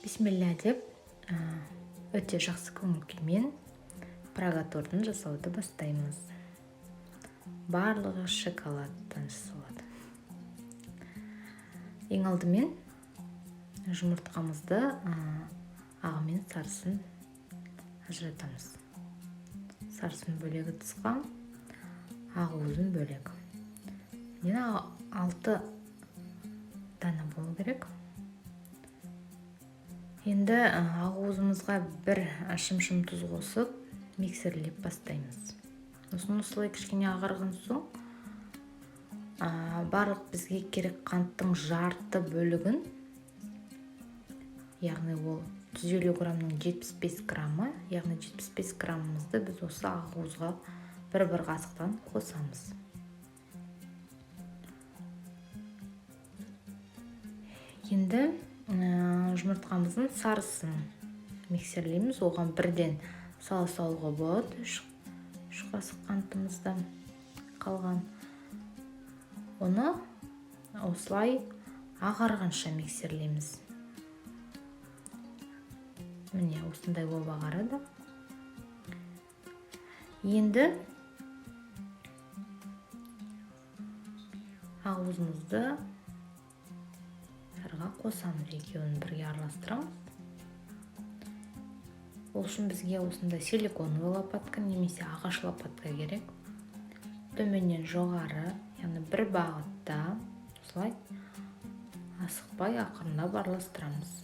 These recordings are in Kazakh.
Бисмилля деп, өте жақсы көңіл күймен Прага тортын жасауды бастаймыз. Барлығы шоколадтан жасалады. Ең алдымен жұмыртқамызды ағы мен сарысын ажыратамыз. Сарысын бөлегі тысқа, ақ уызын бөлек. Міне, 6 дана болу керек. Енді ақ уызымызға бір шымшым тұз қосып, миксерлеп бастаймыз. Сосын осылай кішкене ағарған соң, барлық бізге керек қанттың жарты бөлігін, яғни ол 150 граммның 75 граммы, яғни 75 граммымызды біз осы ақ уызға бір-бір қасықтан қосамыз. Енді жұмыртқамыздың сарысын миксерлейміз. Оған бірден сала салуға болады. Үш қасық қантымызды қалған. Оны осылай ағарғанша миксерлейміз. Міне, осындай болып ағарады. Енді ақ уызымызды сарыға қосамыз, екеуін бірге араластырамыз. Ол үшін бізге осындай силиконовый лопатка немесе ағаш лопатка керек. Төменнен жоғары, яғни бір бағытта осылай асықпай ақырындап араластырамыз.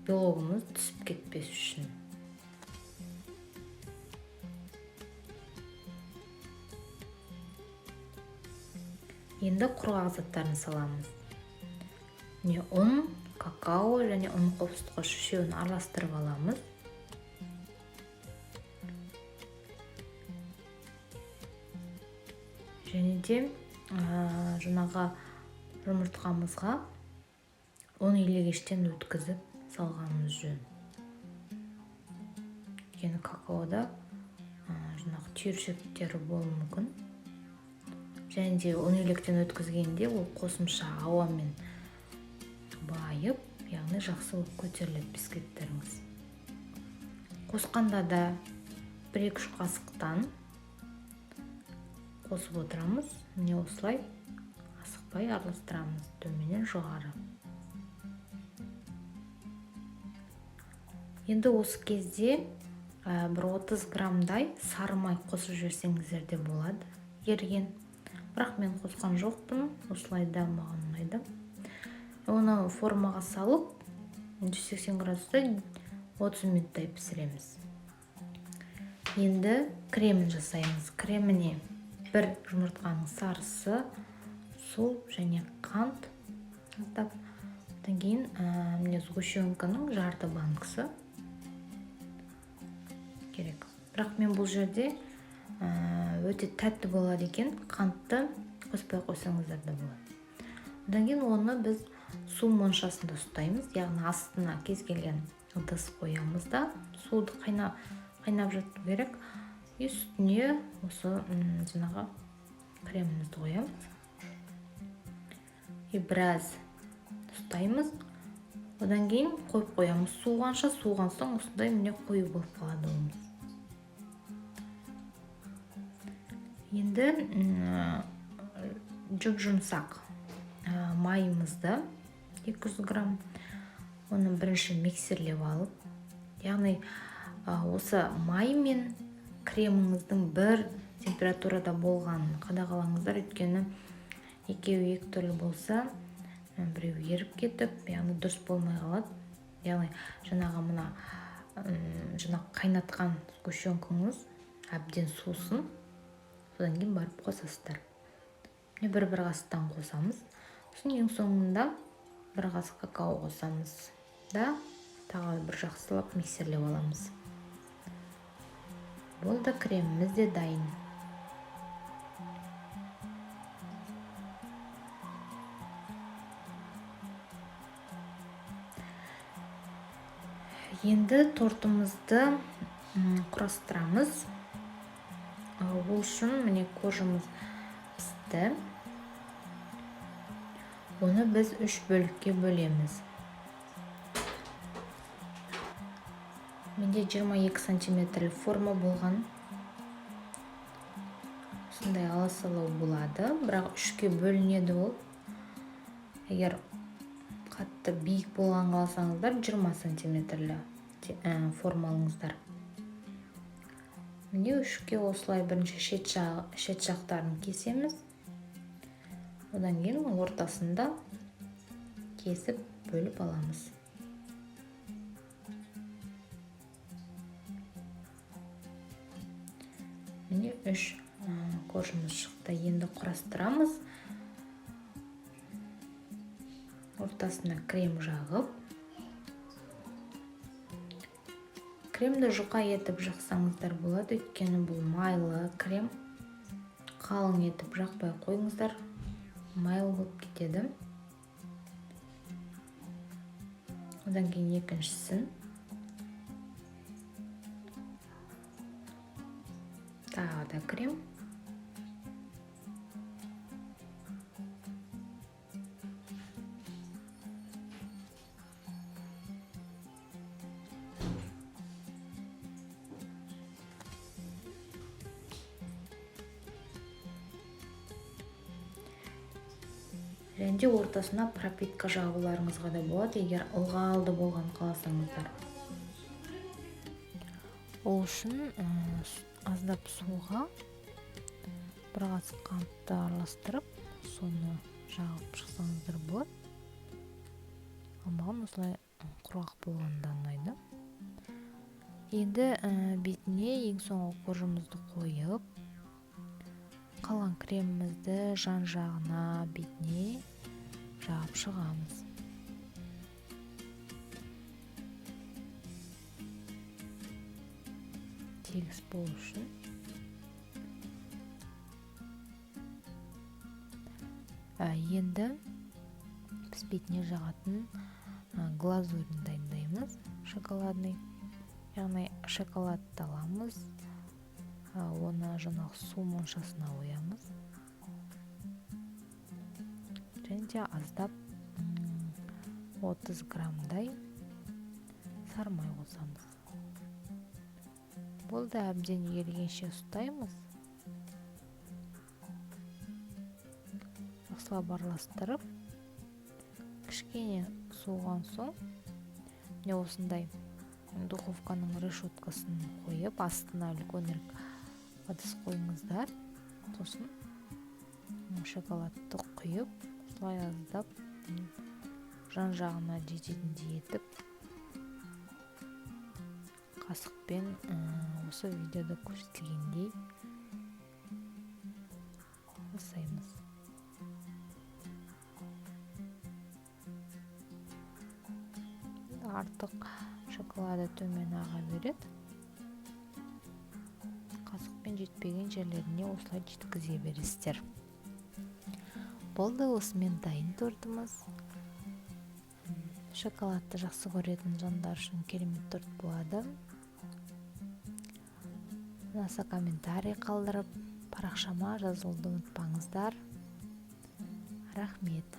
Белогымыз түсіп кетпес үшін. Енді құрғақ заттарын саламыз. Міне, ұн, какао және ұн қопсытқыш үшеуін араластырып аламыз. Және де жаңағы жұмыртқамызға ұн илегіштен өткізіп салғанымыз жөн. Өйткені какаода жаңағы түйіршіктері болуы мүмкін. Және де ұн електен өткізгенде ол қосымша ауамен байып, яғни жақсы болып көтеріледі бисквиттеріңіз. Қосқанда да бір-екі үш қасықтан қосып отырамыз. Міне, осылай асықпай араластырамыз төменнен жоғары. Енді осы кезде бір 30 граммдай сары май қосып жіберсеңіздер де болады, еріген. Бірақ мен қосқан жоқпын, осылай да маған ұнайды. Оны формаға салып, 180 градуста 30 минуттай пісіреміз. Енді кремін жасаймыз. Креміне бір жұмыртқаның сарысы, су және қант аздап. Одан кейін міне, сгущенканың жарты банкасы керек. Бірақ мен бұл жерде өте тәтті болады екен, қантты қоспай қойсаңыздар да болады. Одан кейін оны біз су моншасында ұстаймыз, яғни астына кез келген ыдыс қоямыз да, суды қайнап жату керек. И үстіне осы жаңағы кремімізді қоямыз. И біраз ұстаймыз. Одан кейін қойып қоямыз суығанша. Суыған соң осындай міне қою болып қалады уымыз. Енді жұп-жұмсақ майымызды 200 грамм, оны бірінші миксерлеп алып, яғни осы май мен креміңіздің бір температурада болғанын қадағалаңыздар, өйткені екеуі екі түрлі болса, біреуі еріп кетіп, яғни дұрыс болмай қалады. Яғни жаңағы мына жаңағы қайнатқан сгущенкаңыз әбден суысын, содан кейін барып қосасыздар. Міне, бір-бір қасықтан қосамыз. Сосын ең соңында бір қасық какао қосамыз да, тағы бір жақсылап миксерлеп аламыз. Болды, креміміз де дайын. Енді тортымызды құрастырамыз. Ол үшін міне коржымыз пісті. Оны біз үш бөлікке бөлеміз. Менде 22 сантиметрлі форма болған. Осындай аласалау болады, бірақ үшке бөлінеді ол. Егер қатты биік болған қаласаңыздар, 20 сантиметрлі форма алыңыздар. Міне үшке осылай бірінші шет жақтарын кесеміз. Одан кейін ортасында кесіп бөліп аламыз. Міне үш коржымыз шықты. Енді құрастырамыз. Ортасына крем жағып, кремді жұқа етіп жақсаңыздар болады, өйткені бұл майлы крем. Қалың етіп жақпай қойыңыздар, майлы болып кетеді. Одан кейін екіншісін тағы да крем. Және де ортасына пропитка жағуларыңызға да болады, егер ылғалды болған қаласаңыздар. Ол үшін аздап суға бір қасық қантты араластырып, соны жағып шықсаңыздар болады. Ал маған осылай құрғақ болғанда ұнайды. Енді бетіне ең соңғы коржымызды қойып, қалған кремімізді жан-жағына, бетіне жағып шығамыз. Тегіс болу үшін. Енді біз бетіне жағатын глазурін дайындаймыз, шоколадный. Яғни шоколадты аламыз, оны жаңағы су моншасына қоямыз. Және де аздап 30 граммдай сары май қосамыз. Болды, әбден ерігенше ұстаймыз. Жақсылап араластырып, кішкене суыған соң міне осындай духовканың решеткасын қойып, астына үлкенірек ыдыс қойыңыздар. Сосын шоколадты құйып, осылай аздап жан-жағына жететіндей етіп қасықпен осы видеода көрсетілгендей жасаймыз. Артық шоколады төмен аға береді. Қасықпен жетпеген жерлеріне осылай жеткізе бересіздер. Болды, осымен дайын тортымыз. Шоколадты жақсы көретін жандар үшін керемет торт болады. Ұнаса комментарий қалдырып, парақшама жазылуды ұмытпаңыздар. Рахмет.